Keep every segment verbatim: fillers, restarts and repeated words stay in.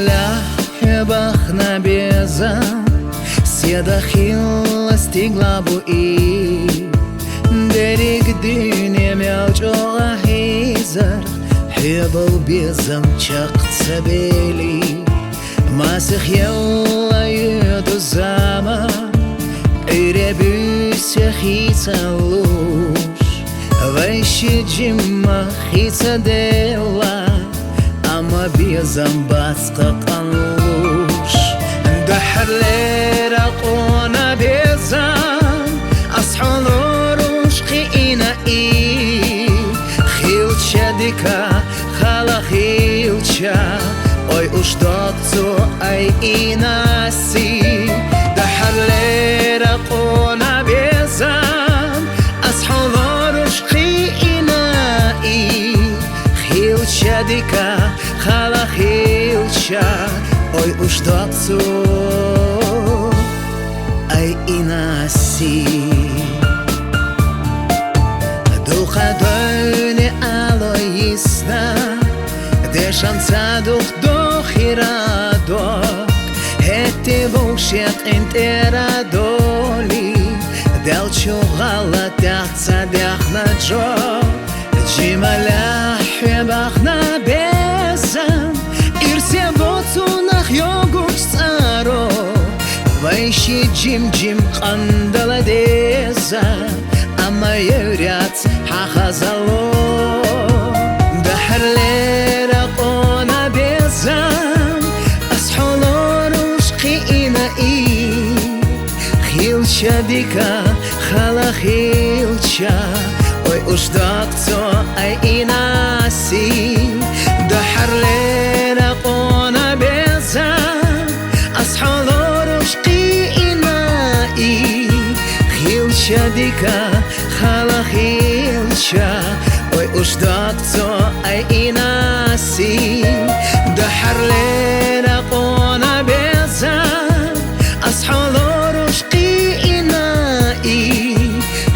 Лахь хьо бахна безам, седа хилла стиглабу и. Дерриг дуьне мел чӀогӀа хьийзар, хьоьбал безам чакх ца бели. Масех елла юьду заман, Ӏуьйре буьйса хи ца луш, вай ши жимма хи ца делла, амма безам бац кхакъан луш. Дахьарлера къона безам, ас хьо лоруш кхиъна и, хилча дика, хала хилча, ой уж дог цо айинаси. Дахьарлера къона безам, ас хьо лоруш кхиъна и, хилча дика, хала хилча, ой уж дог цо айинаси. Дукха дойне ало йисна, дешан ца дух дохира дог, хӀетте вовше къинтӀера доли, делчу гӀалатех ца дехна жо. Жималехь хьо бахна безам, ирсе боцунах йогуш цӀаро, вай ши жим-жим къандала деза, амма евряц хьахазало. Дахьарлера къона безам, ас хьо лоруш кхиъна и, хилча дика, хала хилча, ой уж дог цо айинаси. Дахьарлера къона безам, ас хьо лоруш кхиъна и, хилча дика, хала хилча, ой уж дог цо айинаси. Дахьарлера къона безам, ас хьо лоруш кхиъна и,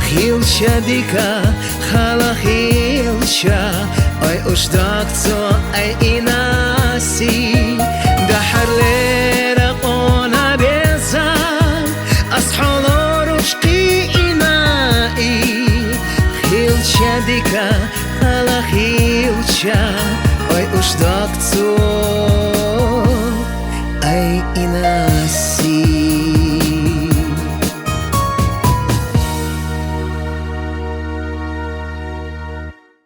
хилча дика, хала хилча, ой уж дог цо айинаси. Дахьарлера къона безам, ас хьо лоруш кхиъна и, хилча дика, хала хилча, ой уж дог цо айинаси.